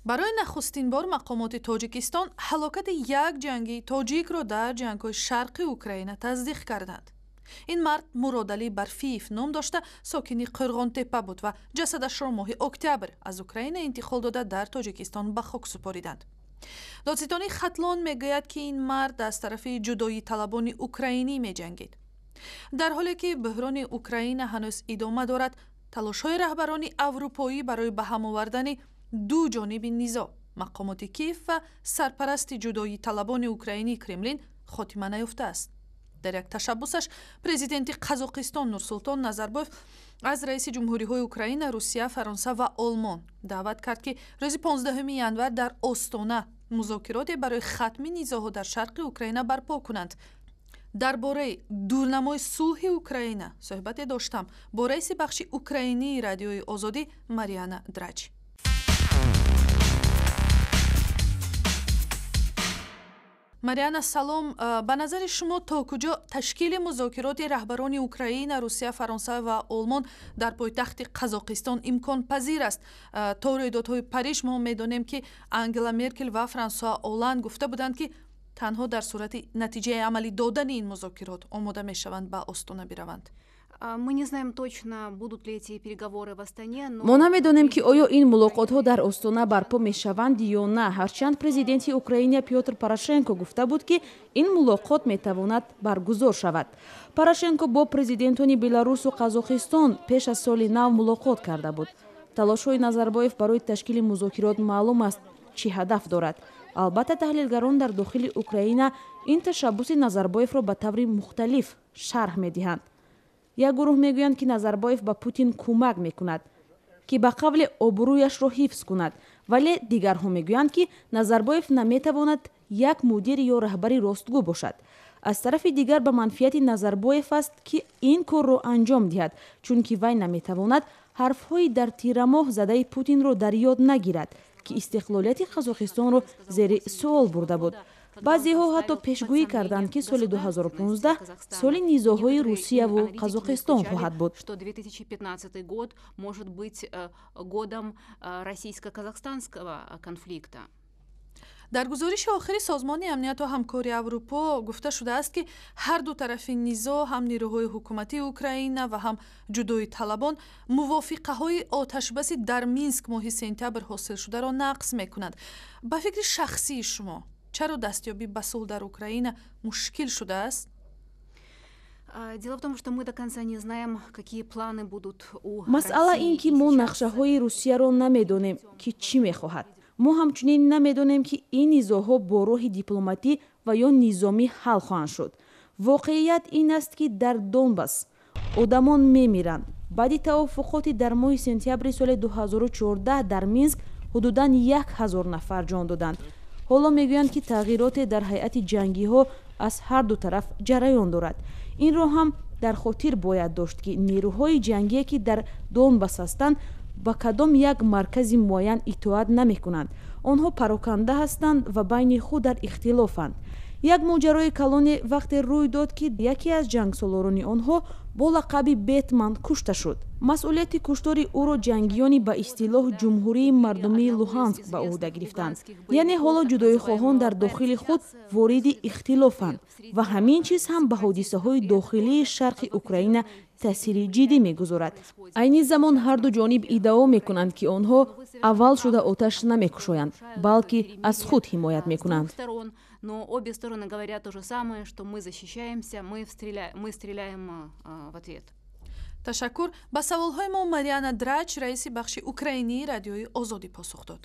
Барои нахустин бор мақомоти Тоҷикистон ҳалокати як ҷангии тоҷикро дар ҷангҳои шарқи Украина тасдиқ карданд. Ин мард Муродалӣ Барфиев ном дошта, сокини Қӯрғонтеппа буд ва ҷасадашро моҳи октябр аз Украина интиқол дода, дар Тоҷикистон ба хок супориданд. Додситонии Хатлон мегӯяд, ки ин мард аз тарафи ҷудоиталабони украинӣ меҷангид. Дар ҳоле ки бӯҳрони Украина ҳанӯз идома дорад, талошҳои раҳбарони аврупоӣ барои ба ҳам овардани ду ҷониби низоъ, мақомоти Киев ва сарпарасти ҷудоиталабони украинии Кремлин, хотима наёфтааст. Дар як ташаббусаш президенти Қазоқистон Нурсултон Назарбоев аз раиси ҷумҳуриҳои Украина, Русия, Фаронса ва Олмон даъват кард, ки рӯзи 15 январ дар Остона музокироте барои хатми низоъҳо дар шарқи Украина барпо кунанд. Дар бораи дурнамои сулҳи Украина суҳбате доштам бо раиси бахши украинии Радиои Озодӣ Мариана Драч. Мариана, салом. Ба назари шумо, то куҷо ташкили музокироти раҳбарони Украина, Русия, Фаронса ва Олмон дар пойтахти Қазоқистон имконпазир аст? То рӯйдодҳои Париж мо медонем, ки Ангела Меркел ва Франсуа Олланд гуфта буданд, ки танҳо дар сурати натиҷаи амалӣ додани ин музокирот омода мешаванд ба Остона бираванд. Мы не знаем точно, будут ли эти переговоры в Астане, но Мо намедонем, ки оё ин мулоқотҳо дар Остона барпо мешаванд ё на, ҳарчанд президенти Украина Пётр Порошенко гуфта буд, ки ин мулоқот метавонад баргузор шавад. Порошенко бо президентони Беларусу Қазоқистон пеш аз соли нав мулоқот карда буд. Талошҳои Назарбоев барои ташкили музокирот маълум аст, чӣ ҳадаф дорад. Албатта, таҳлилгарон дар дохили Украина ин ташаббуси Назарбоевро ба таври мухталиф шарҳ медиҳанд. Як гурӯҳ мегӯянд, ки Назарбоев ба Путин кӯмак мекунад, ки ба қавле обрӯяшро ҳифз кунад, вале дигарҳо мегӯянд, ки Назарбоев наметавонад як мудир ё раҳбари ростгӯ бошад. Аз тарафи дигар, ба манфиати Назарбоев аст, ки ин корро анҷом диҳад, чунки вай наметавонад ҳарфҳои дар тирамоҳ задаи Путинро дар ёд нагирад, ки истиқлолияти Қазоқистонро зери суол бурда буд. Баъзеҳо ҳатто пешгӯӣ карданд, ки соли 2015 соли низоъҳои Русияву Қазоқистон хоҳад буд. Что 2015 год может быть годом российско-казахстанского конфликта. Дар гузориши охири Созмони Амнияту Ҳамкории Аврупо гуфта шудааст, ки ҳар ду тарафи низоъ, ҳам нерӯҳои ҳукуматии Украина ва ҳам ҷудоиталабон, мувофиқаҳои оташбаси дар Минск моҳи сентябр ҳосилшударо нақз мекунанд. Ба фикри шахсии шумо, чаро дастёбӣ ба сулҳ дар Украина мушкил шудааст? Дело в том, что мы до конца не знаем, какие планы будут у Масъала ин, ки мо нақшаҳои Русияро намедонем, ки чӣ мехоҳад. Мо ҳамчунин намедонем, ки ин низоъҳо бо роҳи дипломатӣ ва ё низомӣ ҳал хоҳанд шуд. Воқеият ин аст, ки дар Донбасс одамон мемиранд. Баъди тавофуқоти дар моҳи сентябри соли 2014 дар Минск ҳудудан 1000 нафар ҷон доданд. Ҳоло мегӯянд, ки тағйироте дар ҳайати ҷангиҳо аз ҳар ду тараф ҷараён дорад. Инро ҳам дар хотир бояд дошт, ки нерӯҳои ҷангие, ки дар Донбасс ҳастанд, ба кадом як маркази муайян итоат намекунанд. Онҳо пароканда ҳастанд ва байни худ дар ихтилофанд. Як моҷарои калоне вақте рӯй дод, ки яке аз ҷангсолорони онҳо бо лақаби Бетман кушта шуд. Масъулияти куштори ӯро ҷангиёни ба истилоҳ Ҷумҳурии Мардумии Луҳанск ба ӯҳда гирифтанд. Яъне ҳоло ҷудоихоҳон дар дохили худ вориди ихтилофанд ва ҳамин чиз ҳам ба ҳодисаҳои дохилии шарқи Украина таъсири ҷиддӣ мегузорад. Айни замон ҳарду ҷониб иддао мекунанд, ки онҳо аввал шуда оташ намекушоянд, балки аз худ ҳимоят мекунанд. Но обе стороны говорят то же самое, что мы защищаемся, мы стреляем в ответ. Ташаккур. Ба саволҳои мо Мариана Драч, раиси бахши украинии Радиои Озодӣ, посух дод.